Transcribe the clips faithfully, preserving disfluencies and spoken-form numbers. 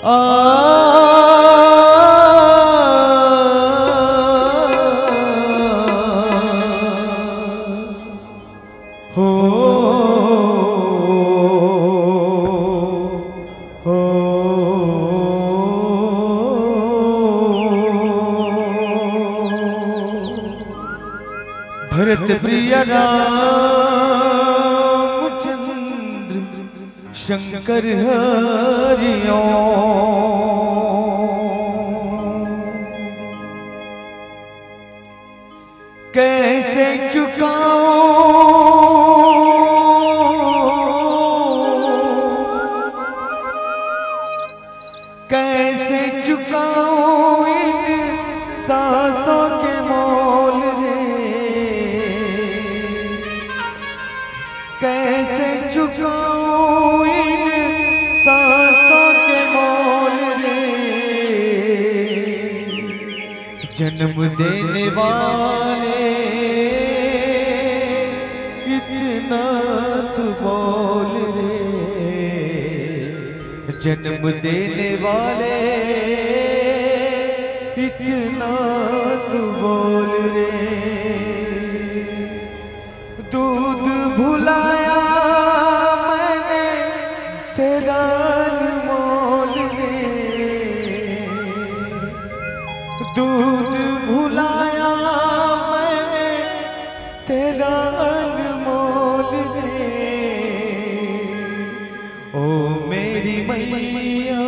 आ हो, हो। भरत प्रिय रामचंद्र शंकर हरि ओम। कैसे चुकाऊं, कैसे चुकाऊं इन सांसों के मोल रे, कैसे चुकाऊं इन सांसों के मोल रे। जन्म देने वाले, इतना तू बोल रे। जन्म देने वाले, इतना तू बोल रे। दूध भुलाया मैंने तेरा अनमोल रे, दूध भुलाया मैंने तेरा अनमोल रे। ओ मेरी मैया,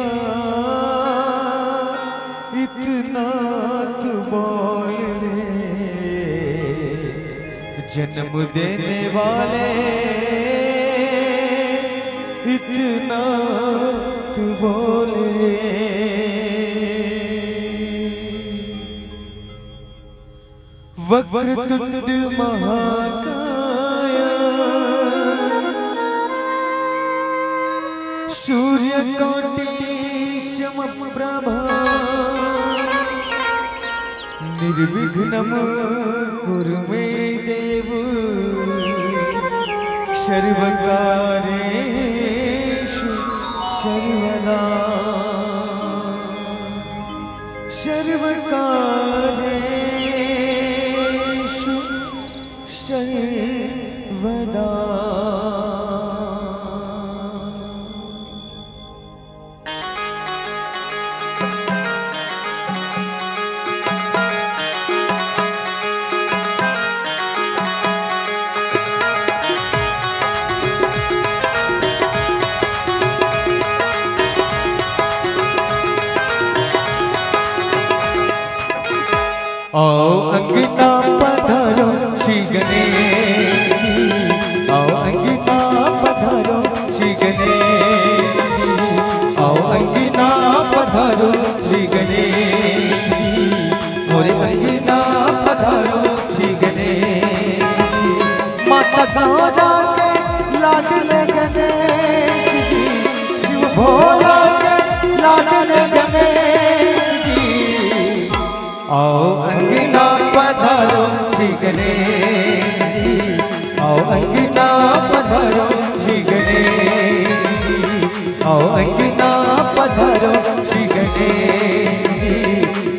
इतना तू बोल रे। जन्म देने वाले, इतना तू बोल रे। वक्रतुंड महाकाय, सूर्यकोटि समप्रभा, निर्विघ्नं कुरु मे देव, सर्वकार्येषु सर्वदा। सर्वकार्येषु सर्वदा। आओ अंगना पधारो श्री गणेश जी, आओ अंगना पधारो श्री गणेश जी, आओ अंगना पधारो श्री गणेश जी, मोरे अंगना पधारो श्री गणेश जी। माता गौरा के लाडले गणेश जी, शिव भोला के लाडले गणेश जी। आओ अंगना पधारो श्री गणेश जी, आओ अंगना पधारो श्री गणेश जी, आओ अंगना पधारो श्री गणेश जी,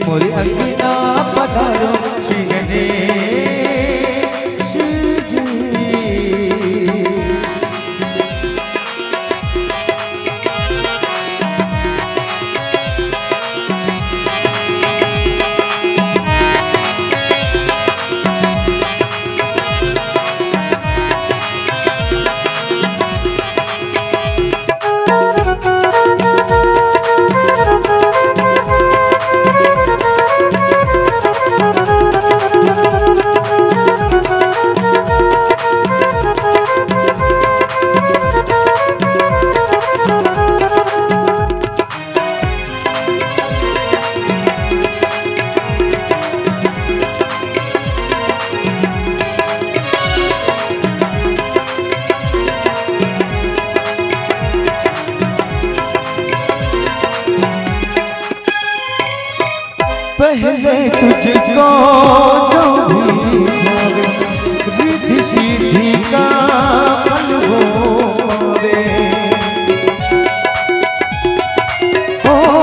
मोरे अंगना पधारो श्री गणेश जी। पहले तुझको जो भी भावे, रिद्धि सिद्धि का फल वो पावे। ओ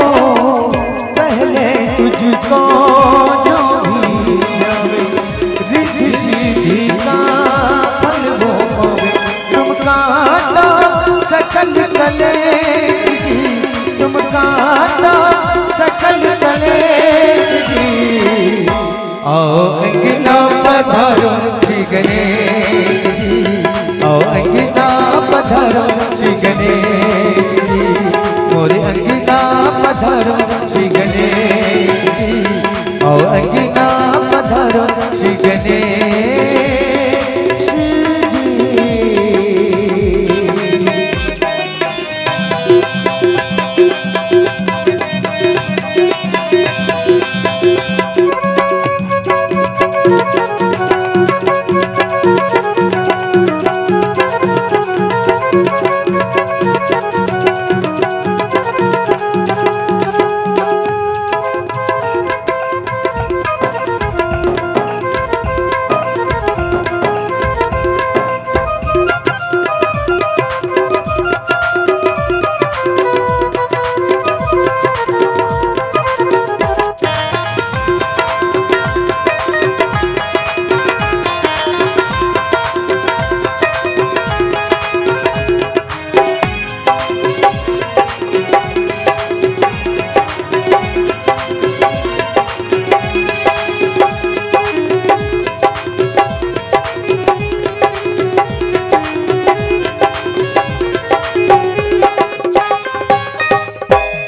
आओ अंगना पधारो श्री गणेश जी, आओ अंगना पधारो श्री गणेश जी, मोरे अंगना पधारो श्री गणेश जी, आओ अंगना पधारो श्री गणेश जी।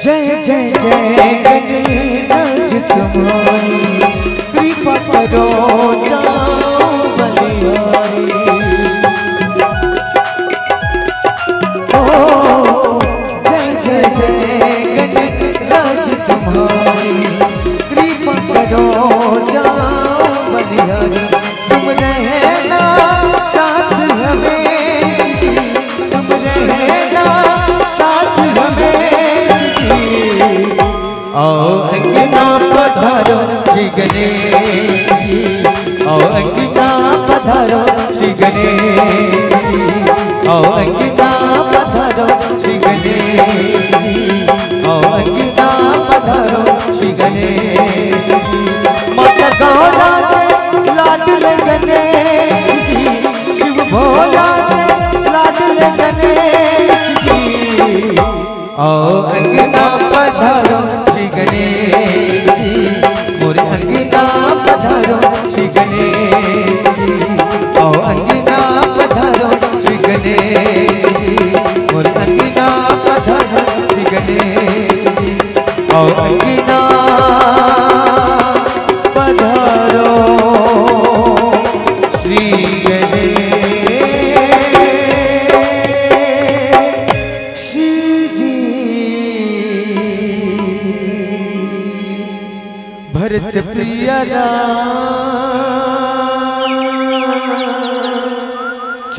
जय जय जय गणराज तुम्हारी, कृपा करो जाओ बलिहारी। ओ, जय जय जय गणराज तुम्हारी, कृपा करो जाओ बलिहारी। तुम रहना साथ हमें, तुम रहना साथ हमें। आओ अंगना पधारो श्री गणेश जी, आओ अंगना पधारो श्री गणेश जी, आओ अंगना पधारो श्री गणेश जी, आओ अंगना पधारो श्री गणेश जी। माता गौरा के लाडले गणेश जी, शिव भोला के लाडले गणेश जी। आओ अंगना पधारो श्री गणेश जी, मोरे अंगना पधारो श्री गणेश जी। आओ अंगना पधारो श्री गणेश जी, मोरे अंगना पधारो श्री गणेश जी। आओ अंगना पधारो श्री गणेश जी। भरत प्रिय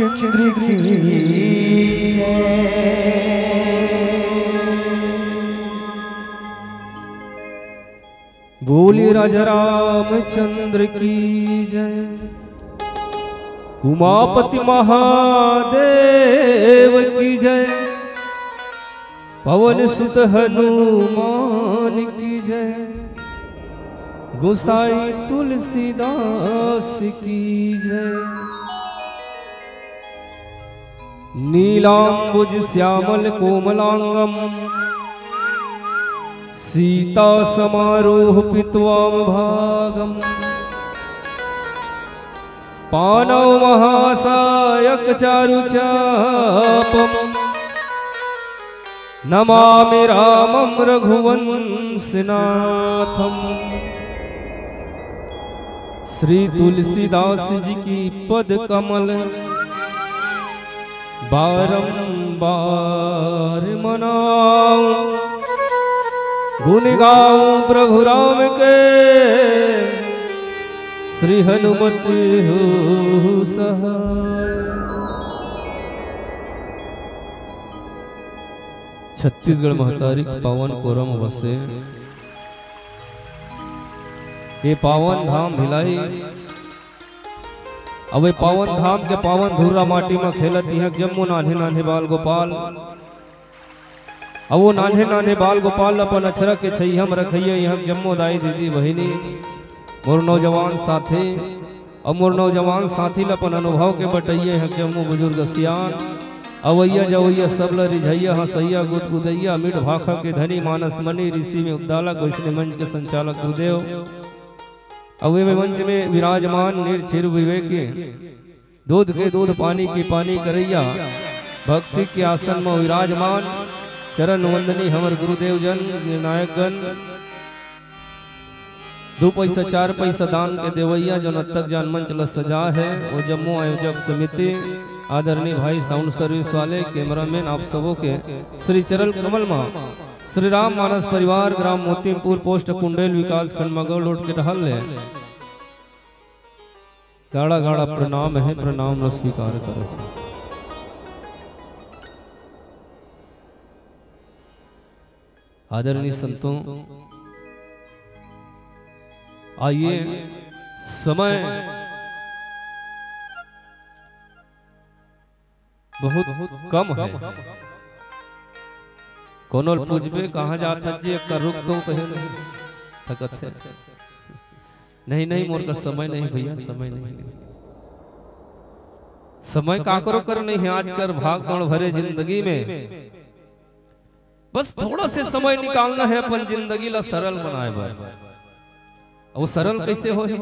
रामचंद्र की जय। बोलिए राजा रामचंद्र की जय, उमापति महादेव की जय, पवन सुत हनुमान की जय, गोसाई तुलसीदास की जय। नीलाम्बुज श्यामल कोमलांगम सीता समारोह पित्वाम भागम। पानौ महासायक चारु चापम। नमामि रामम रघुवंशनाथम। श्री तुलसीदास जी की पद कमल बारंबार मनाऊं, गुण गाऊं प्रभु राम के, श्री हनुमत हो सहाय। छत्तीसगढ़ महतारी के पावन कोरम बसे ये पावन धाम भिलाई। अब ये पावन धाम के पावन धूरा माटी म खेलत इहाँ जम्मो नान्हे नान्हे बाल गोपाल। अब वो नान्हे नान्हे बाल गोपाल अपन अचरा के छैया म रखइया इहाँ जम्मो दाई दीदी बहिनी, मोर नौजवान साथी, अउ मोर नौजवान साथी ल अपन अनुभव के बटइया इहाँ जम्मो बुजुर्ग सियान, अवइया जवइया सब ल रिझइया, हंसइया, गुदगुदइया, मीठ भाखा के धनी, मानस मनी, ऋषि में उद्दालक, वैष्णव मंच के संचालक गुरुदेव। अउ एमे मंच में विराजमान निरछिर विवेकी, दूध के दूध, पानी के पानी करइया, भक्ति के आसन में विराजमान, चरण वंदनी हमर गुरुदेव जन, निर्णायक गण, दू पैसा चार पैसा दान के देवइया, जो नतक जान मंच ल सजा है, वो जम्मो आयोजक समिति, आदरणीय भाई साउंड सर्विस वाले, कैमरामैन, आप सबों के श्री चरण कमल मा श्री राम मानस परिवार, ग्राम मोतीमपुर, पोस्ट कुंडेल, विकास खंड मगौल रोड के टहल ले गाड़ा गाड़ा प्रणाम है, प्रणाम न स्वीकार करो। आदरणीय संतों, आइए, समय बहुत कम है। कोनो ल पूछबे, "कहाँ जात हस जी, एक रुक तो," कहे नहीं थकत है। "नहीं, नहीं, मोर कर समय नहीं भैया, समय नहीं।" समय काकरो कर नहीं है आजकल भाग दौड़ भरे जिंदगी में। बस थोड़ा से समय निकालना है अपन जिंदगी ला सरल बनाए बर। अउ सरल कैसे होही?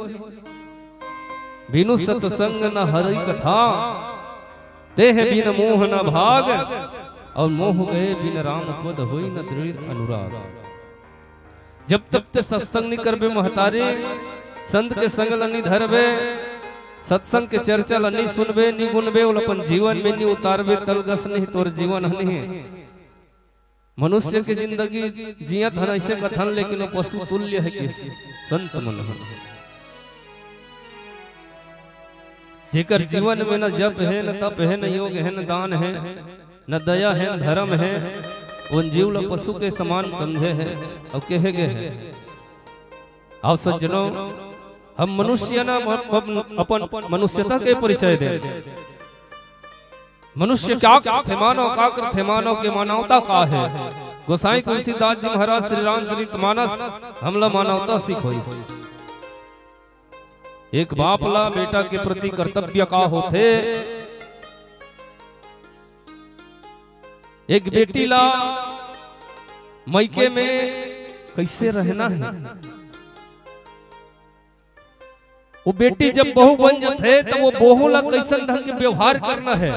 बिनु सत्संग न हरि कथा, तेह बिन मोह न भाग, अउ मोह गए बिन राम पद होई न दृढ़ अनुराग। जब तक ते सत्संग नहीं करबे महतारी, संत के संग ल नहीं धरबे, सत्संग के चर्चा ल नहीं सुनबे, नहीं गुनबे, ओला अपन जीवन में नहीं उतारबे, तलगस नहीं तोर जीवन ह नहीं। मनुष्य के जिंदगी जियत हन ऐसे कथन, लेकिन वो पशु तुल्य है कि संत मन हन। जेकर जीवन में न जप है, न तप है, न योग है, न दान है, न दया है, न धर्म है, उन जीव ल पशु के समान समझे है अउ कहे गए है। आओ सज्जनों, हम मनुष्य ना म-, अपन, अपन मनुष्यता के परिचय दें। मनुष्य क्या करथे मानव, का करथे मानव के मानवता का है? गोसाई तुलसीदास जी महाराज श्री रामचरित मानस हमला मानवता सिखोइस। एक बाप ला बेटा के प्रति कर्तव्य का होथे? एक बेटी ला मइके में कैसे रहना है? वो बेटी जब बहू बन जाथे, तब वो बहू ला कैसन ढंग के व्यवहार करना है?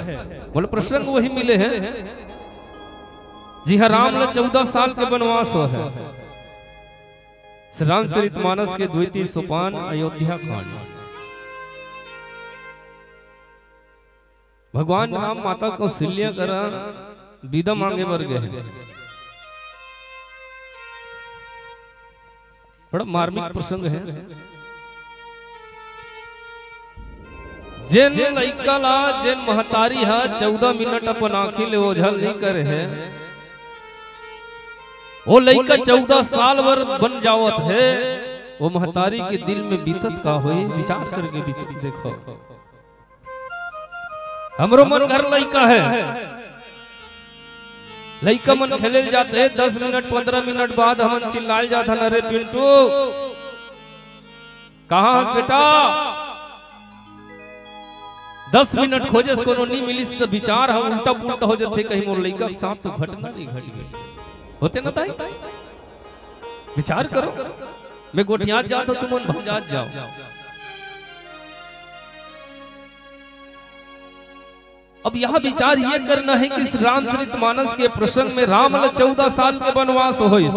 बोले, प्रसंग वही मिले हैं, जिहाँ राम ला चौदह साल के वनवास हो है। श्री रामचरित मानस के द्वितीय सोपान, अयोध्या कांड। भगवान राम माता कौशल्या करा बिदा मांगे बर गए हैं। बड़ा मार्मिक प्रसंग है। जेन लइका ला, जेन महतारी हा चौदह मिनट अपन आँखी ले ओझल नहीं करे है, वो लइका चौदह साल बर बन जावत है, वो महतारी के दिल में बीतत का होई, विचार करके बीच-, देखो। हमरो मन घर लइका है, लइका मन खेले ल जाथे, दस मिनट, पन्द्रह मिनट बाद हमन चिल्लाए ल जाथन, "अरे पिंटू, कहाँ हस बेटा?" दस मिनट खोजेस, कोनो नी मिलिस, त विचार ह उल्टा पुल्टा हो जथे, कहीं मोर लइका के साथ तो घटना नहीं घट गई। होथे ना ताई? विचार करो, मैं गोठियात जात हूँ, तुमन भंजात जाओ। अब यहाँ विचार ये करना है कि इस रामचरित मानस के प्रसंग में राम ला चौदह साल के वनवास होइस।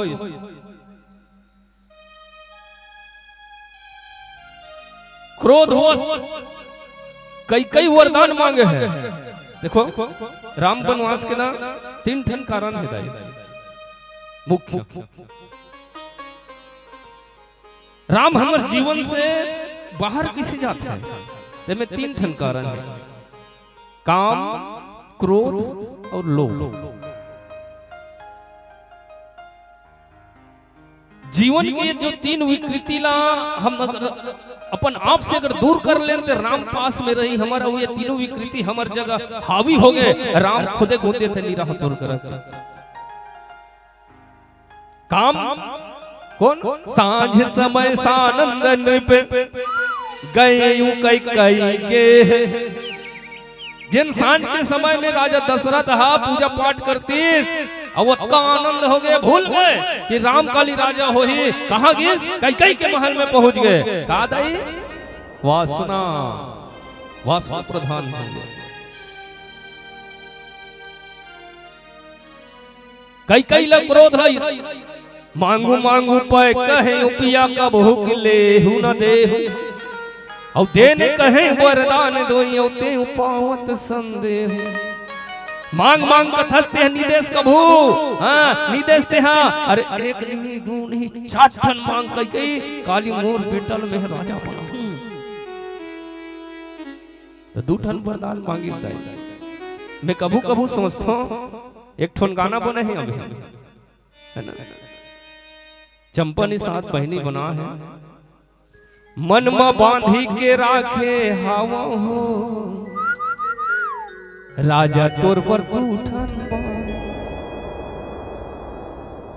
क्रोधवश कैकई वरदान मांगे हैं। देखो, राम वनवास के ना तीन ठन कारण है दाई, मुख्य। राम हमर जीवन से बाहर किसे जात है? तेमे तीन ठन कारण है, काम, क्रोध और लोभ। जीवन के जो तीन विकृति ला हम अगर अपन आप से अगर दूर कर लेन, तो राम पास में रही, हमारा वो ये तीनों विकृति हमर जगह हावी हो गए। राम खुदे गोदे थे नी रहा तोर करत। काम कौन? सांझ समय सानंद नृप गए यूं कैकई गेह। जिन सांझ के समय में राजा दशरथ हा पूजा पाठ करतीस, अउ अतका आनंद हो गए, भूल गए कि राम काली राजा होही। कहाँ गिस? कैकई के महल में पहुंच गए। का दाई? वासना, वासना प्रधान हो गए। कैकई ल क्रोध रहिस, मांगू मांगू पै कहे पिया कबहू कि लेहू न देहू। अउ देने कहे वरदान दोई अउ तेहू पावत संदेहू। मांग मांग कथस तेह निदेस कभू, हाँ, निदेस तेहा। अरे एक नहीं, दू नहीं, चार ठन मांग कैकई, काली मोर बेटा ल मैं राजा बनाहूं। त दू ठन वरदान मांगिस दाई। मैं कभू कभू सोचथों, एक ठन गाना बने हे अभी, है ना? चंपा निषाद बहिनी बना हे, मन म बांधी के राखे हावं हो, राजा तोर बर दू ठन बांध।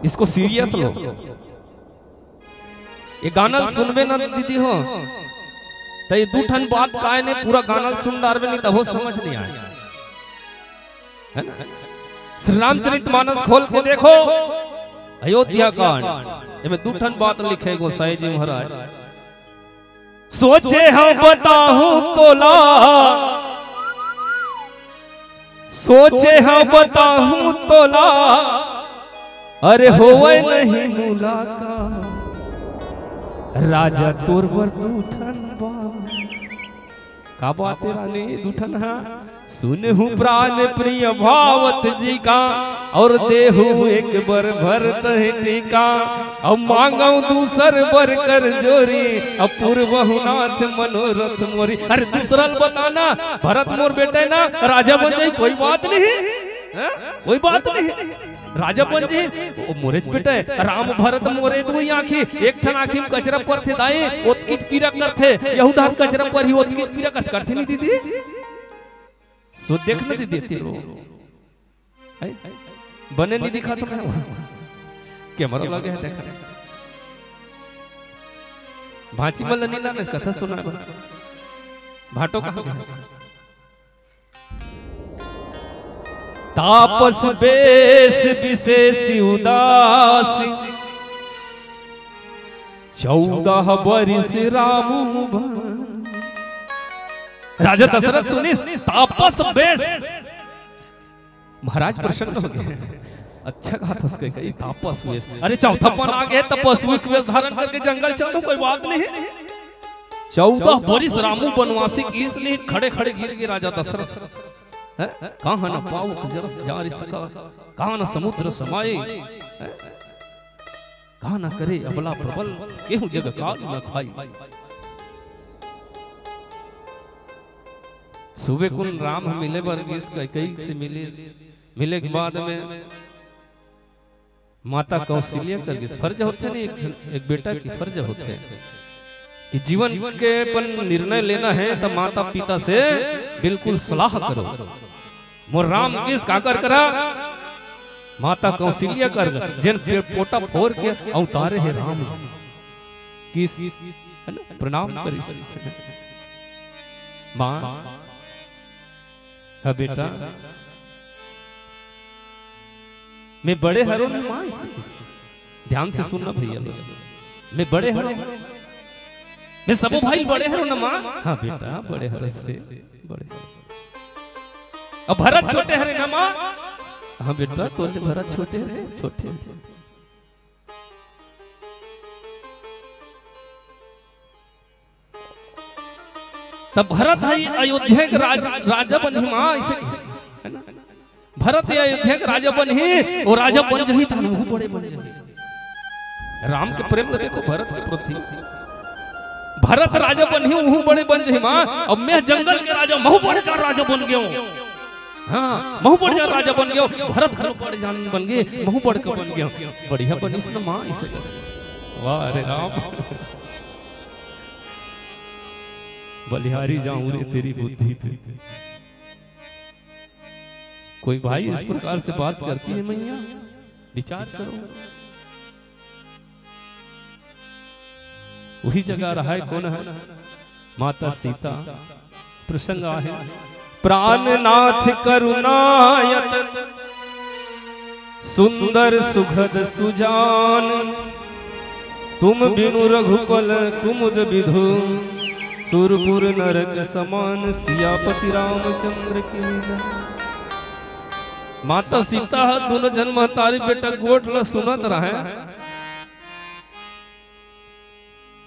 इसको सीरियस लो। ये गाना ल सुनबे ना दीदी हो, त ये दू ठन बात काय ने पूरा गाना ल सुन डारबे नहीं तभो समझ नहीं आए, है ना? श्री रामचरित मानस खोल के देखो, अयोध्या कांड, एमे दू ठन बात लिखे गोसाई जी महाराज। सोचे हंव बताहूं तोला, सोचे हंव बताहूं तोला, अरे होवय नहीं मुलाकात, राजा तोर बर दू ठन बात। का बात हे रानी, दू ठन हा? सुनहूं प्राण प्रिय भावत जी का, अउ देहूं एक बर भरत हे टीका। अउ मांगव दूसर बर कर जोरी, अउ पूरबहु नाथ मनोरथ मोरी। अरे दूसरा ल बताना, भरत मोर बेटा हे ना, राजा बन जाही, कोई बात नहीं, हैं? कोई बात नहीं, राजा बन जाही। ओ मोरेच बेटा हे, राम भरत मोरे दुई आंखी, एक ठन आंखी म कचरा परथे दाई, ओतकी पीरा करथे, यहू डहर कचरा परही, ओतकी पीरा करथे, करथे नहीं दीदी? सो देख न दीदी तेरो। है? बने नहीं दिखा तो मैं कैमरा लगे हे, देखा। भांची मन ल नहीं लाने, कथा सुना। भांटो कहाँ गया? तापस बेस विशेष उदासी, चौदह बरिस रामू बन। राजा दशरथ सुनिस, तापस बेस। महाराज प्रसन्न हो गए। अच्छा कहा था उसके, कही तापस वेश। अरे चौथा पन आ गए, तपस्वी के वेश धारण करके जंगल चलो, कोई बात नहीं। चौदह बरिस रामू बनवासी किहिस नहीं, खड़े खड़े गिर गए राजा दशरथ। हैं? कहाँ न पावक जरस जारि सका, कहाँ न समुद्र समाए। हैं? कहा न करे अबला प्रबल, केहू जग काल न खाई। सुबे कुन राम ह मिले बर गिस, कैकई से मिलिस। मिले के बाद में माता कौशल्या कर गिस, फर्ज होथे नहीं, एक झन, एक बेटा के फर्ज होथे कि जीवन के अपन निर्णय लेना हे त माता पिता से बिल्कुल सलाह करो। मोर राम गिस काकर करा, माता कौशल्या कर, जेन पे-, पोटा फोर के अवतारे हे राम। गिस, है ना, प्रणाम करिस। माँ, हाँ बेटा, मैं बड़े हरों ना माँ, इसे गिस। ध्यान से सुनना भैया लोग। मैं बड़े हरों। मैं सबो भाई बड़े हरों ना माँ। हाँ बेटा, बड़े हरस रे, बड़े हरों। अब भरत छोटे हरे ना माँ। हाँ बेटा, तोर ले भरत छोटे हरे, छोटे हरे। तब भरत ह अयोध्या के राज-, राजा बनही माँ, इसे, है ना? भरत ह अयोध्या के राजा बनही, अउ राजा बन जही, त हमहू बड़े बन जही। राम के प्रेम ल देखो भरत के प्रति। भरत राजा बनही, उहू बड़े बन जही माँ। अब मैं जंगल के राजा, महू बड़े का राजा बन गेंव। हाँ, महू बड़े जान राजा बन गेंव। भरत घलो बड़े जान बन गे, महू बड़े का बन गेंव। बढ़िया बनिस न माँ, इसे। वाह रे राम। बलिहारी जाऊं रे तेरी बुद्धि पे। कोई भाई इस प्रकार से बात करती है मैया, विचार करो। वही जगह रहा है, कौन है? माता सीता। प्रसंग आहे, प्राणनाथ करुणायतन, सुंदर सुखद सुजान तुम बिनु रघुकुल कुमुद विधु, सुरपुर नरक समान। सियापति रामचंद्र की जय। माता सीता ह दोनों झन महतारी बेटा गोठ ल सुनत रहय।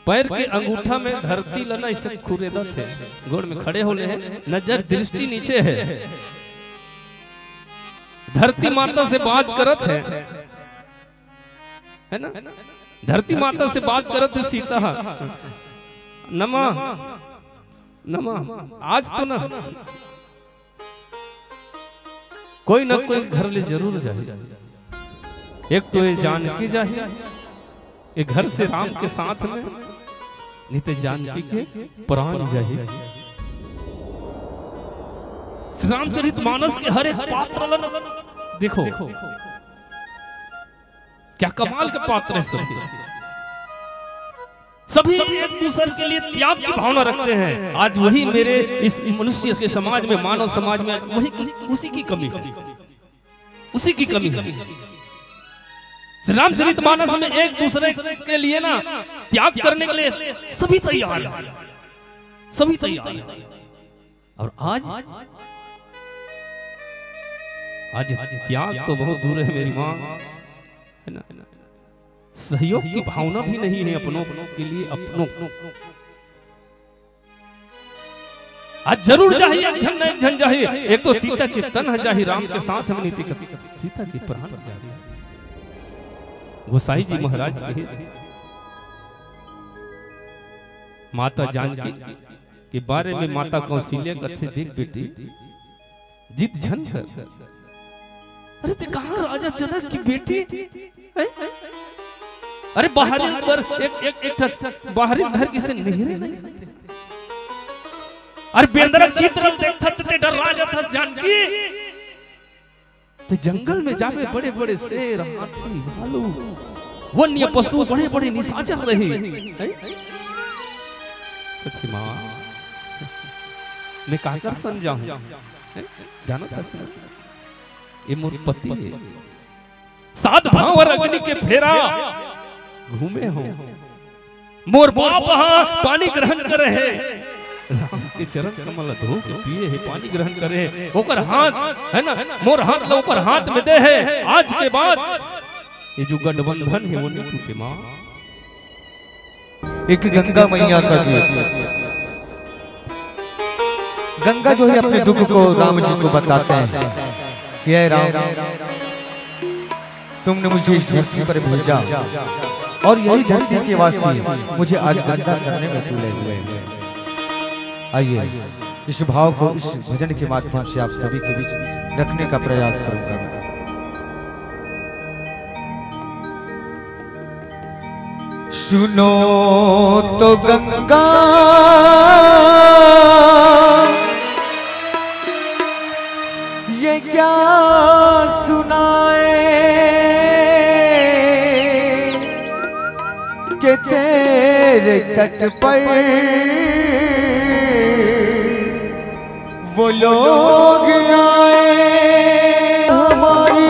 पैर के अंगूठा में धरती ल ना अइसे खुरेदत हे, गोड़ में खड़े होले हे, नजर दृष्टि नीचे हे। धरती माता से बात करत हे, है ना? धरती माता से बात करत हे सीता ह। नमा, नमा, आज तो ना कोई ना कोई घर ले जरूर जाही। एक तो ये जानकी जाही, ये घर से राम के साथ में, नहीं तो जानकी के प्राण जाही। श्री रामचरित मानस के हर एक पात्र ला ना, देखो, क्या कमाल के पात्र है सब। सभी एक दूसरे के लिए त्याग की भावना रखते हैं। आज वही मेरे इस मनुष्य के समाज में, मानव समाज में, वही की, उसी की कमी है, उसी की कमी है। श्री रामचरित मानस में एक दूसरे के लिए ना त्याग करने के लिए सभी तैयार है, सभी तैयार है। और आज, आज त्याग तो बहुत दूर है मेरी माँ, है ना? सहयोग की भावना भी नहीं है अपनों के लिए, अपनों। आज जरूर जाही, एक झन न एक झन जाही, एक तो सीता के तन ह जाही, राम के साथ में नहीं ती सीता के प्राण जाही। गोसाई जी महाराज कहे, माता जानकी के बारे में माता कौशल्या कथे, देख बेटी, जिद झन कर। अरे ते कहाँ राजा जनक की बेटी? हैं? अरे बाहरी बर एक, एक, एक ठन बाहरी धर किसे निहरे नहीं। अरे बेंदरा चित्र देखत ते डर्रा जाथस जानकी। ते जंगल में जाबे, बड़े-बड़े शेर, हाथी, भालू, वन्य पशु, बड़े-बड़े निशाचर रही। हैं? कथे माँ, मैं काकर संग जाहूँ? हैं? जानत हस ना? ये मोर पति हे। सात भांवर अग्नि के फेरा घूमे हों। मोर बाप ह पानी ग्रहण करे हे, राम के चरण कमल धो के पिए हे, पानी ग्रहण करे हे। ओकर हाथ, है ना, मोर हाथ ला ओकर हाथ में दे हे। आज के बाद ये जो गठबंधन हे, वो नहीं टूटे माँ। एक गंगा मैया का गीत। गंगा जो है अपने दुख को राम जी को बताते हैं कि हे राम, तुमने मुझे इस धरती पर भेजा और यही धरती के वासी मुझे आज गंदा करने में तुले हुए हैं। आइए, इस भाव को इस भजन के माध्यम से आप सभी के बीच रखने का प्रयास करूंगा मैं। सुनो तो गंगा, ये क्या सुनाए कि तेरे तट पर वो लोग आए हमारी।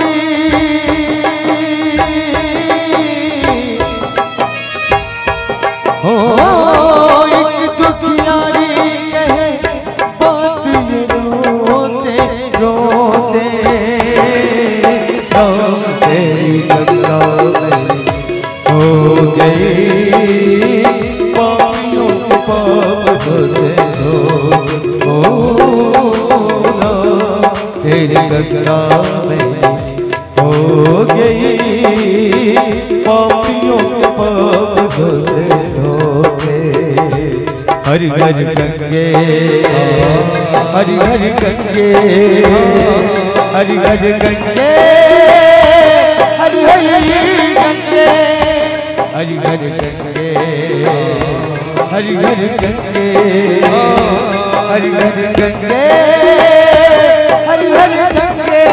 हो, एक दुखियारी कहे बात ये रोते रोते, राम तेरी गंगा में हो गई पापियों के पाप धोते धो। ओ राम तेरी गंगा में हो गई पापियों के पाप धोते धोते। हर घर गंगे, हर घर गंगे, हर घर गंगे, हर हर गंगे, हर घर गंगे, हर घर गंगे, हर घर गंगे, हर हर गंगे।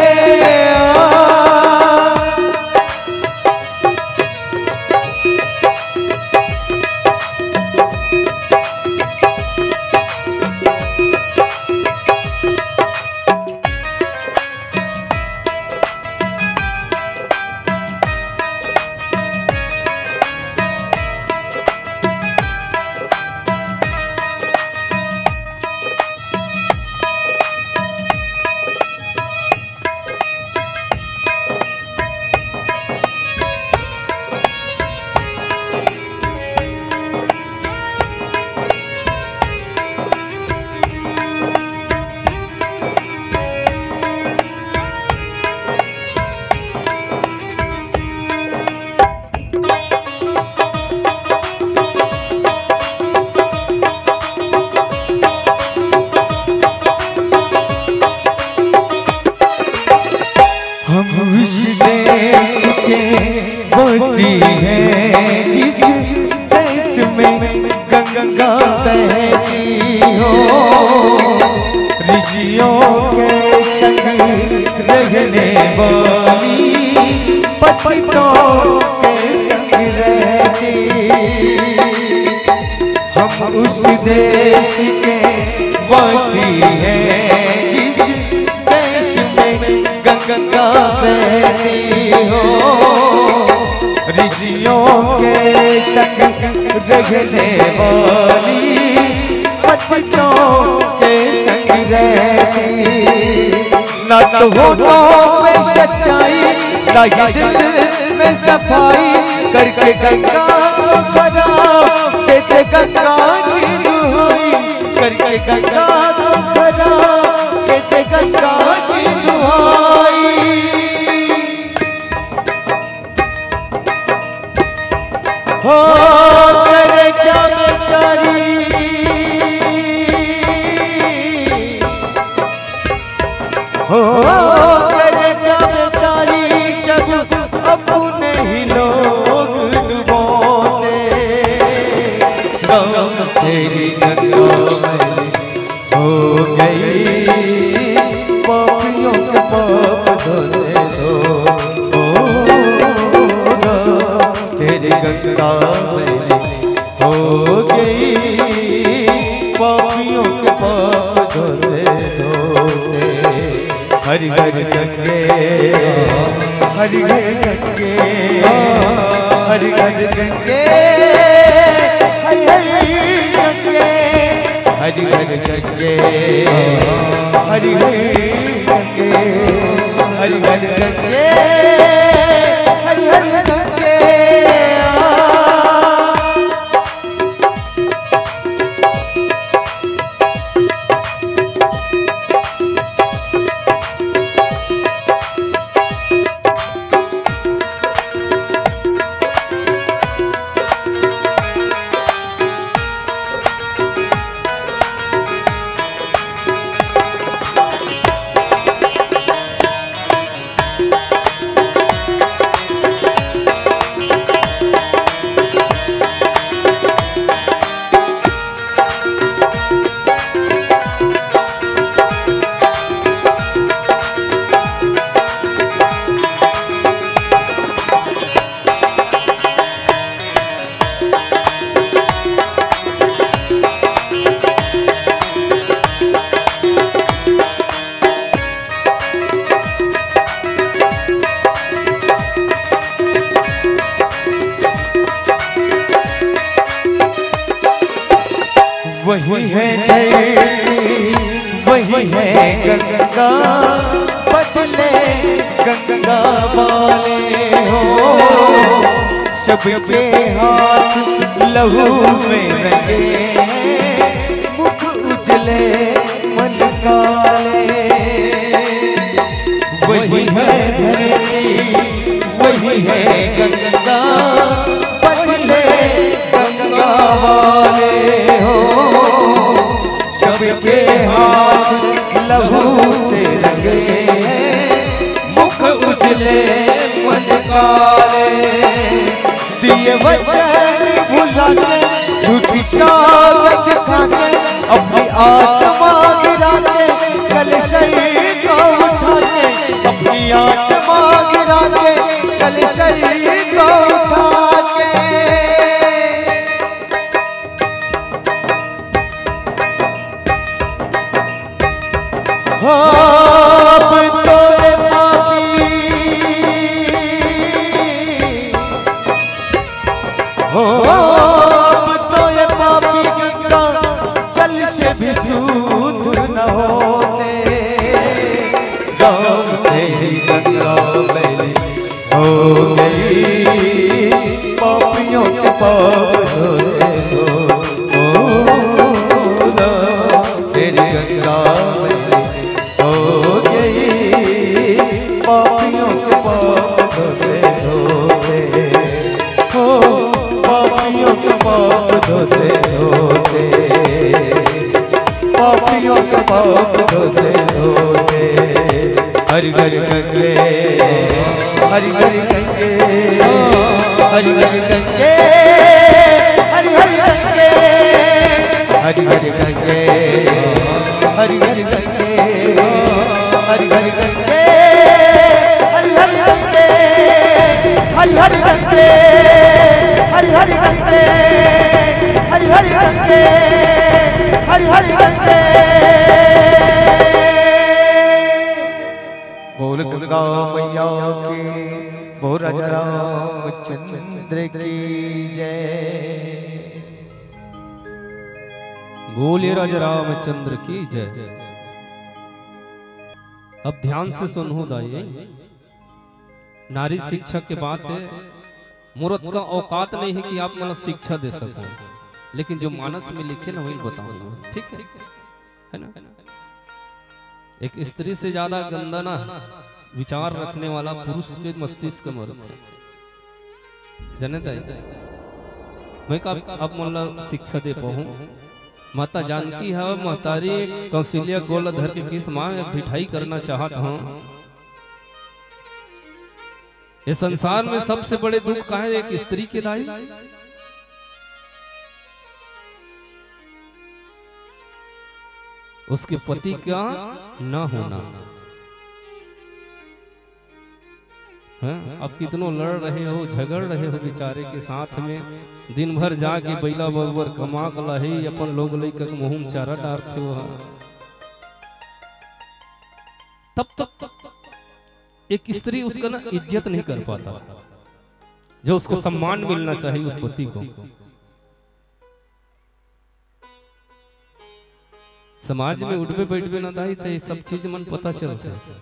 विश्व देश के वो सी है जिस देश में गंगा बहती हो। ऋषियों के संग रहने वाली पतितों के संग रहती। हम उस देश के वासी हैं जिस देश में गंगा बहती हो। ऋषियों के संग रहने वाली पतितों के संग रहती। ना तो होठों पे सच्चाई, ना ही दिल में सफाई, करके गंगा को खरा देते गंगा की दुहाई, करके गंगा को खरा देते गंगा की दुहाई। हो करे क्या बेचारी, हो करे क्या बेचारी, जब अपने ही लोग डुबोते। गम तेरी गंगा में हो गई, पापियों के पाप धोने दो। ओ राम, तेरी गंगा में हो गई, पापियों के पाप धोने दो। हरि हरि गंगे, हरि हरि गंगे, हरि हरि गंगे, हरि हरि गंगे, हरि हरि गंगे, हरि हरि गंगे, हरि हरि गंगे, हरि हरि गंगे। वही है धरती, वही है गंगा, बदले गंगा वाले हो। सबके हाथ लहू में रंगे हैं, मुख उजले मन काले। वही है धरती, वही है गंगा, बदले गंगा वाले हो। सबके हाथ लहू से रंगे हैं, मुख उजले मन काले। दिए वचन भुला के, झूठी शपथ खा के, अपनी आत्मा गिरा के, चल शरीर को उठा के, अपनी आत्मा गिरा के, चल शरीर को उठा के। हो, अब तो ये पापी, हो, अब तो ये पापी गंगा जल से भी शुद्ध न होते। राम तेरी गंगा मैली हो गई, पापियों के पाप धोए हो। ओ राम, तेरी गंगा मैली हो गई, पापियों के पाप धोते धोते। हो, पापियों के पाप धोते धोते, पापियों के पाप धोते धोते। हरि हरि गंगे, हरि हरि गंगे, हरि हरि गंगे, हरि हरि गंगे, हरि हरि गंगे, हरि हरि गंगे, हरि हरि गंगे, हरि हरि गंगे, हरि हरि गंगे, हरि हरि गंगे, हरि हरि गंगे, हरि हरि गंगे। बोल गंगा मैया की, बोल राजा रामचंद्र की जय। बोलिए राजा रामचंद्र की जय। अब ध्यान से सुनहू दाई, नारी शिक्षा के बात हे। मोर अतका औकात नहीं हे कि आप मन ला शिक्षा दे सकूं, लेकिन जो मानस में लिखे ना, वही बताऊंगा, ठीक है? है ना? एक स्त्री से ज्यादा गंदा ना विचार रखने वाला पुरुष के मस्तिष्क में रथे। जाने दाई, मैं का आप मन ला शिक्षा दे पाहूं। माता जानकी ह महतारी कौशल्या गोल धर के किस मां एक ढिठाई करना चाहत हूं। ये संसार में सबसे बड़े दुख का है? एक स्त्री के दाई, उसके पति का ना होना। हैं? अब कितनो लड़ रहे हो, झगड़ रहे हो बेचारे के साथ में, दिन भर जाके बैला बरोबर कमा के लाही, अपन लोग लइका के मुंह में चारा डारथे हो। तब तक एक स्त्री उसका ना इज्जत नहीं कर पाता, जो उसको सम्मान मिलना चाहिए उस पति को। समाज में उठबे बैठबे ना दाई, तो ये सब चीज मन पता चलता है।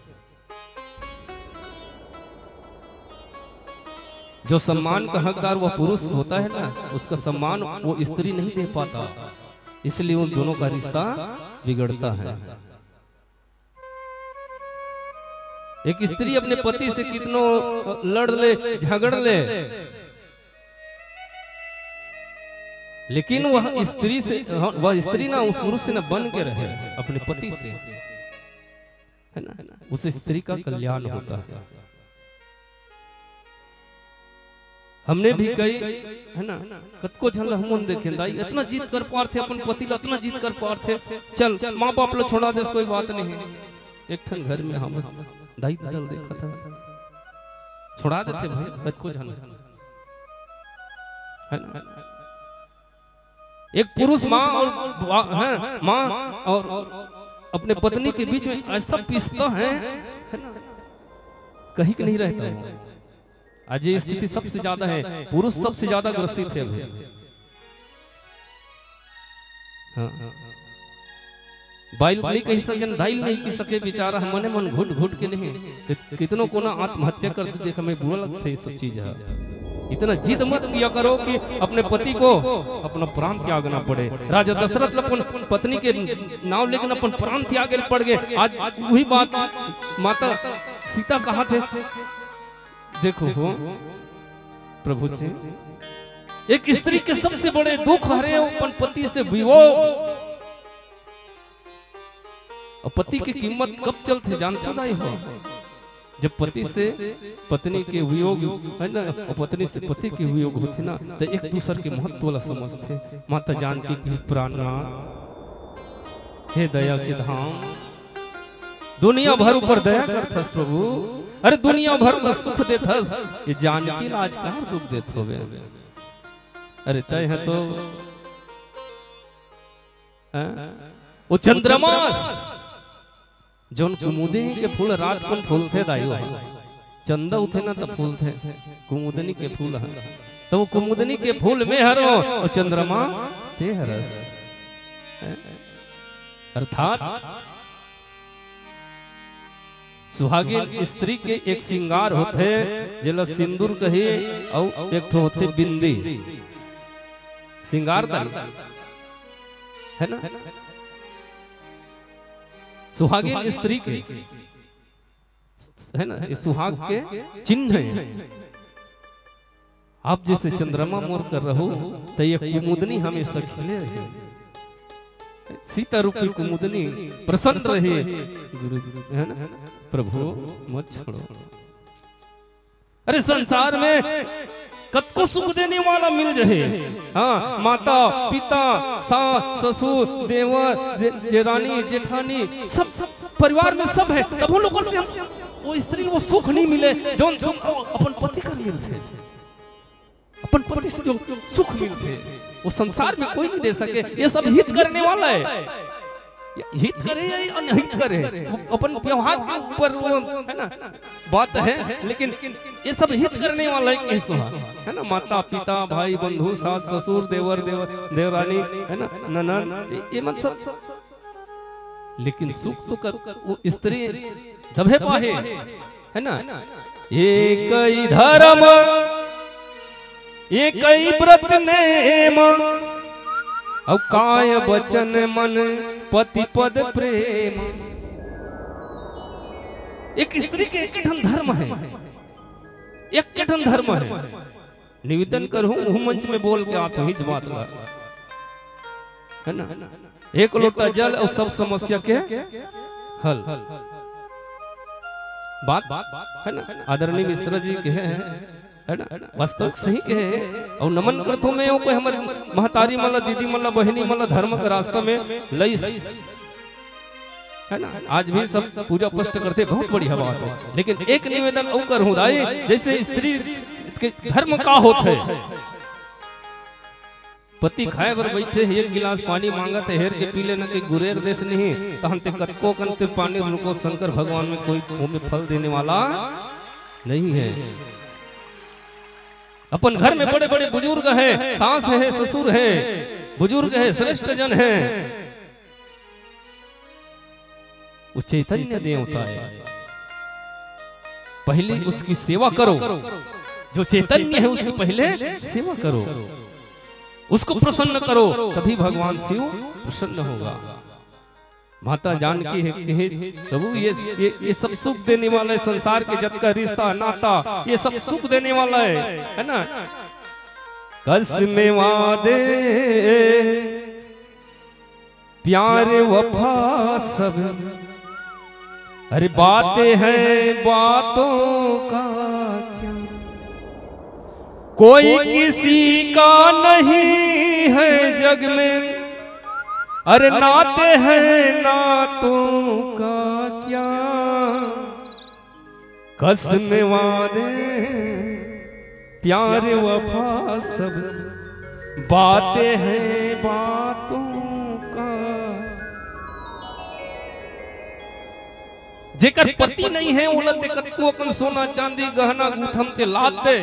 जो सम्मान का हकदार वह पुरुष होता है ना, उसका सम्मान वो स्त्री नहीं दे पाता, इसलिए उन दोनों का रिश्ता बिगड़ता है। एक स्त्री अपने पति से कितनो लड़ ले, झगड़ ले, लेकिन वह स्त्री से, वह स्त्री ना उस पुरुष से ना बन के रहे, अपने पति से, है ना? उस स्त्री का कल्याण होता है। हमने भी कई, है ना, कतको झन ल हमन देखेन दाई, इतना जिद कर पारथे अपन पति ल, इतना जिद कर पारथे, चल माँ बाप ल छोड़ा देस, कोई बात नहीं है। एक ठन घर में, हाँ, बस दाई ददा ल देखत हे, छोड़ा देथे भाई, कतको झन, है ना। एक पुरुष माँ और बा-, हैं, माँ और अपने पत्नी के बीच में ऐसा पिसता है, है ना, कहीं के नहीं रहता वो। आज ये स्थिति सबसे ज्यादा है, पुरुष सबसे ज्यादा ग्रसित है अभी। हाँ। बाइल नहीं कहि सके, दाइल नहीं कहि सके, बेचारा मने मन घुट घुट के नहीं। कित-, कितनो कोना आत्महत्या कर दे, देखा मैं बुरा लगता है ये सब चीज है। इतना जिद मत किया करो कि अपने पति को अपना प्राण त्यागना पड़े। राजा दशरथ ल अपन पत्नी के नाम लेके अपन प्राण त्यागे ल पड़ गए। आज वही बात माता सीता कहाथे, देखो हो प्रभु जी, एक स्त्री के सबसे बड़े दुख हरे अपन पति से वियोग। और पति के कीमत कब चलथे जानथो दाई हो? जब पति से पत्नी के वियोग, है ना, और पत्नी से पति के वियोग होथे ना, तो एक दूसर के महत्व ला समझथे। माता जानकी कहिस, प्राणनाथ, हे दया के धाम, दुनिया भर ऊपर दया करथस प्रभु। अरे दुनिया भर ला सुख देथस, ये जानकी ला आज काबर दुख देत होबे? अरे तय है तो, हैं? वो चंद्रमा अस, जौन कुमुदिनी के फूल रात कुन फूलथे दाई हो, चंदा उठे ना त फूलथे, कुमुदिनी के फूल ह, त वो कुमुदिनी के फूल में हरो, वो चंद्रमा ते हरस। हैं? अर्थात सुहागिन स्त्री के एक श्रृंगार होथे, जेला सिंदूर कही, अउ एक ठो होथे बिंदी। श्रृंगार दाई, है ना? सुहागिन स्त्री के, है ना, ये सुहाग के चिन्ह है। आप जैसे चंद्रमा मोर कर रहो, तो ये कुमुदनी हमेशा खिले रहे, सीता रूपी कुमुदनी प्रसन्न रहे। गुरु जी, है ना, प्रभु मत छोड़ो। अरे, संसार में कतको सुख देने वाला मिल जाए, हाँ, माता, पिता, सास, ससुर, देवर, जे-, जेरानी, जेठानी, सब, सब परिवार में सब है, तभो लोगों से हम, वो स्त्री वो सुख नहीं मिले, जौन सुख अपन पति कर मिलथे, अपन पति से जो सुख मिलथे, वो संसार में कोई नहीं दे सके। ये सब हित करने वाला है, ये हित करे या अनहित करे, वो अपन व्यवहार के ऊपर वो, है ना, बात है, लेकिन ये सब हित करने वाला है, कह सुहा, है ना, माता, पिता, भाई, बंधु, सास, ससुर, देवर, देवर, देवरानी, है ना, ननद, ये, ये मन सब, लेकिन सुख तो कर, वो स्त्री तभे पाहे, है ना। एक ही धर्म, एक ही व्रत नेम, अउ काय वचन मन पति पद प्रेम। एक स्त्री के एक ठन धर्म है, एक ठन धर्म है। निवेदन करहूं, उहू मंच में बोल के आत हूं, इस बात ला, है ना। एक लोटा जल अउ सब समस्या के हल। बात, है ना, आदरणीय मिश्रा जी कहे हैं, है ना, वास्तव सही कहे हैं। अउ नमन करथों मैं, कोई हमर महतारी मन ला, दीदी मन ला, बहिनी मन ला धर्म के रास्ता में लइस, है ना, आज भी सब पूजा पाठ करथे, बहुत बढ़िया बात है। लेकिन एक निवेदन अउ करहूं दाई, जैसे स्त्री के धर्म का होथे, पति खाए बर बैठे हे, एक गिलास पानी मांगत हे, हेर के पी लेना कि गुरेर देस नहीं, तहन ते कतको कन ते पानी रुको, शंकर भगवान में कोई ओमे फल देने वाला नहीं है। अपन घर में बड़े-बड़े बुजुर्ग हैं, सास है, ससुर है, बुजुर्ग है, श्रेष्ठ जन है, वो चैतन्य देवता है। पहले उसकी सेवा करो, जो चैतन्य है उसकी पहले सेवा करो, उसको प्रसन्न करो, तभी भगवान शिव प्रसन्न होगा। माता जानकी है, कहे, प्रभु, ये, ये, ये सब सुख देने वाला है, संसार के जतका रिश्ता नाता, ये सब सुख देने वाला है, है ना। कस में वादे प्यार वफा सब, अरे बातें हैं बातों का क्या, कोई किसी का नहीं है जग में, अरे नाते हैं नातों का क्या, कसम वादे प्यार वफा सब बातें हैं बातों का। जेकर पति नहीं है, ओला ते कतको अकन सोना चांदी गहना गूंथम ते लाद दे,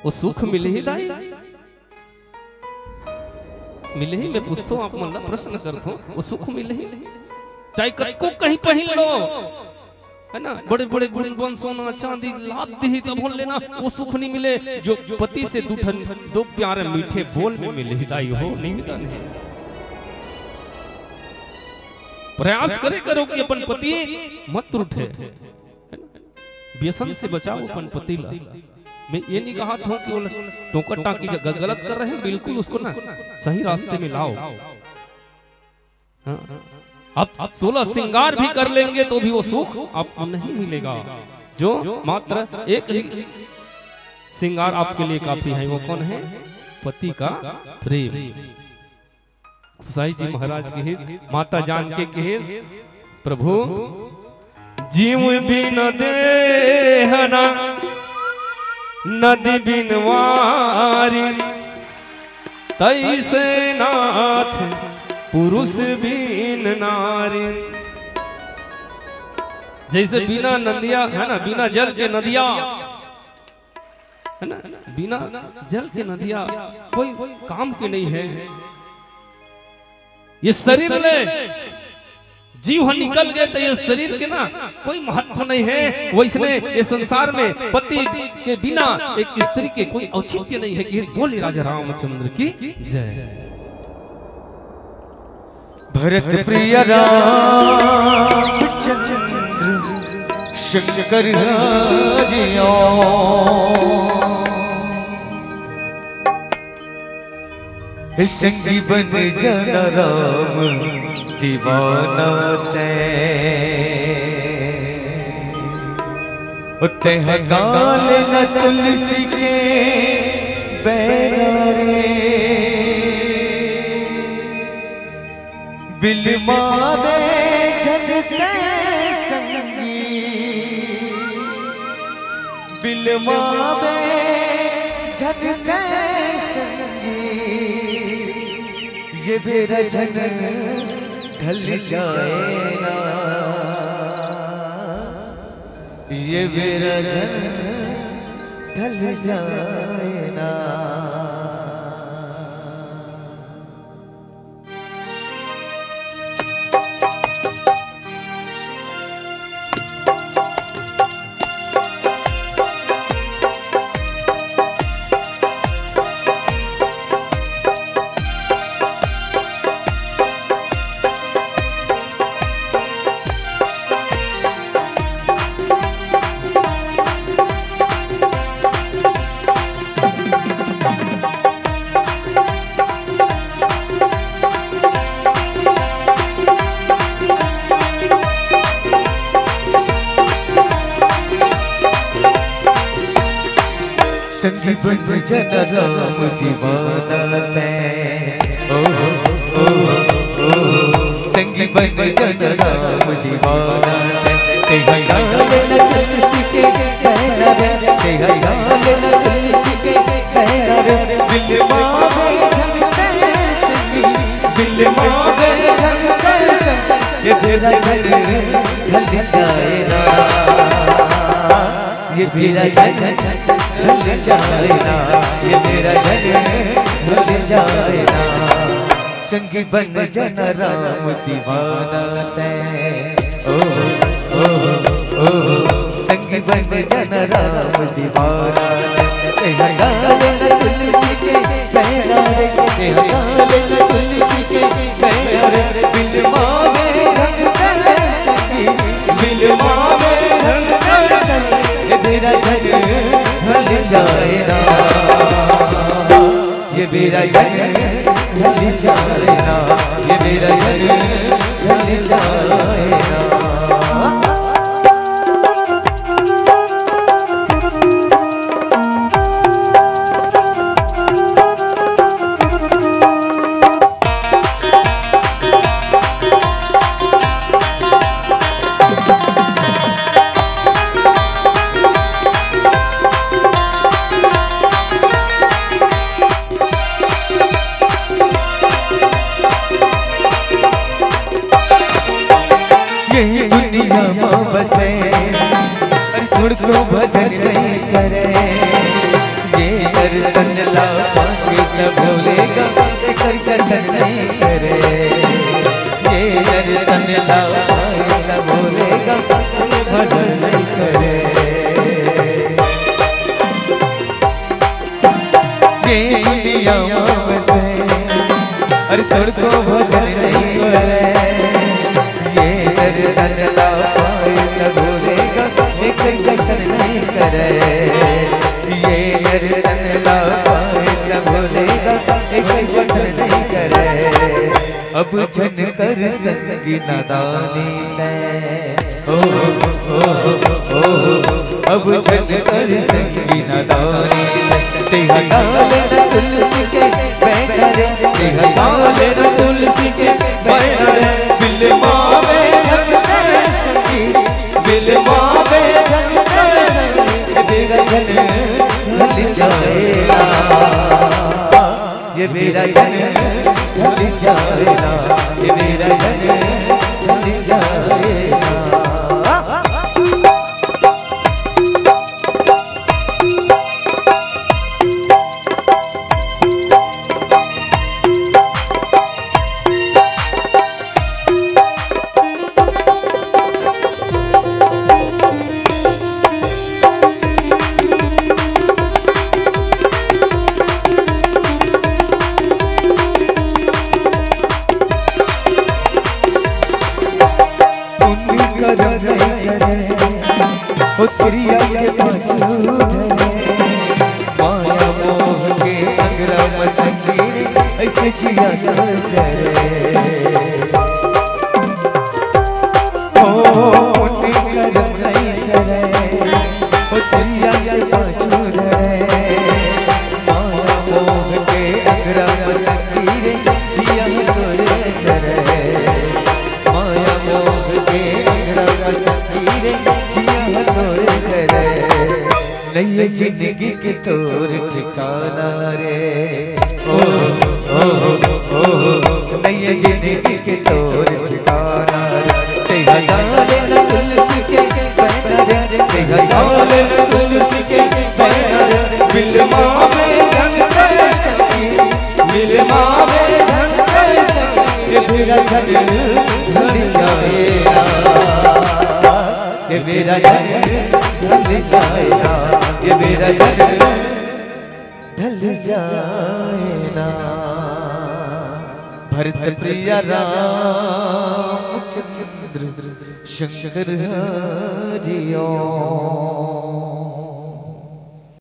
वो सुख मिलही दाई? मिलही? मैं पूछथों, आप मन ला प्रश्न करथों, वो सुख मिलही? चाहे कतको कहीं पहिन लो, है ना, बड़े बड़े गुन बन सोना चांदी लाद दिही, तभो लेना, वो सुख नहीं मिले जो पति से दू ठन दो प्यारे मीठे बोल में मिलही दाई हो, नहीं मिलही। प्रयास करे करो कि अपन पति मत रूठे, है ना? व्यसन से बचाओ अपन पति ला। मैं ये नहीं कहा था कि वो टोका टाकी जगह गलत कर रहे हैं, बिल्कुल उसको ना सही रास्ते में लाओ। हाँ। आप सोलह श्रृंगार भी कर लेंगे तो भी वो सुख आपको नहीं मिलेगा, जो मात्र एक ही श्रृंगार आपके लिए काफी है। वो कौन है? पति का प्रेम। गोसाई जी महाराज कहे, माता जानकी कहे, प्रभु, जीव बिन देहना नदी बिन वारी, तैसे नाथ पुरुष बिन नारी। जैसे बिना नदिया, है ना, बिना जल के नदिया, है ना, बिना जल के नदिया कोई काम के नहीं है। ये शरीर ले जीव ह निकल गए तो ये शरीर के ना कोई महत्व नहीं है। वैसने ये संसार में पति के बिना एक स्त्री के कोई औचित्य नहीं है कि बोले राजा रामचंद्र की जय। भरत प्रिय रामचंद्र शंकर हरिओ। संगी बन जाना राम दीवाना तै। तेंह गाल न तुलसी के बैरा रे, बिलमाबे झन तैं संगी, बिलमाबे झन तैं संगी, ये बेरा झन ढल जाए ना। ये बेरा झन ढल जाए ना। संगी बन जन राम दीवाना तैं। ओ, ओ, ओ, ओ। संगी बन जन राम दीवाना तैं। तेंह गाल न तुलसी के बैरा रे, तेंह गाल न तुलसी के बैरा रे। बिलमाबे झन तैं संगी, बिलमाबे झन तैं संगी, ये बेरा झन ढल जाए ना। ये बेरा झन ढल जाए ना, ये बेरा झन ढल जाए ना। संगी बन जन राम दीवाना तैं। ओ, ओ, ओ, संगी बन जन राम दीवाना तैं। तेंह गाल न तुलसी के बैरा रे, तेंह गाल न तुलसी के बैरा रे, बिलमाबे झन तैं संगी, बिलमाबे झन तैं संगी, ये बेरा झन ढल जाए ना। ये बेरा झन ढल जाए ना, ये बेरा झन ढल जाए ना। ये दुनिया म बसे, अरे थोड़को भजन नइ करे। ये नर तन ला पाके त भोले गा, एकर जतन नइ करे। ये नर तन ला पाके त भोले गा, भजन नइ करे। ये दुनिया म बसे, अरे थोड़को भजन नइ करे। ये नर तन ला पाए त भोले गा, एकर जतन नइ करे। ये नर तन ला पाए त भोले गा, एकर जतन नइ करे। अब झन कर संगी नादानी तैं। ओ, ओ, ओ, ओ, अब झन कर संगी नादानी तैं। तेंह गाल न तुलसी के बैरा रे, तेंह गाल न तुलसी के बैरा रे। बिलमाबे झन तैं संगी, बिलमाबे झन तैं संगी, ये बेरा झन ढल जाए ना। ये बेरा झन ढल जाए ना, ये बेरा झन ढल जाए ना। पुण्य करम नइ करे, ओ किरिया के पाछू धरे। माया मोह के अंगरा म संगी रे, अइसे जिया न जरे। ओ पुण्य करम नइ करे, नैया जिंदगी के तोर ठिकाना रे, ओ, ओ, ओ, नैया जिंदगी के तोर ठिकाना रे। तेरा डाले न तुलसी के बैनर रे, तेरा डाले न तुलसी के बैनर रे। मिलवा में धन करे संगी, मिलवा में धन करे संगी, ये मेरा धन ढल जाएगा। ये मेरा धन ढल जाएगा, ये मेरा धन ढल जाएगा। भरत प्रिया रामचंद्र शंकर हरिओम।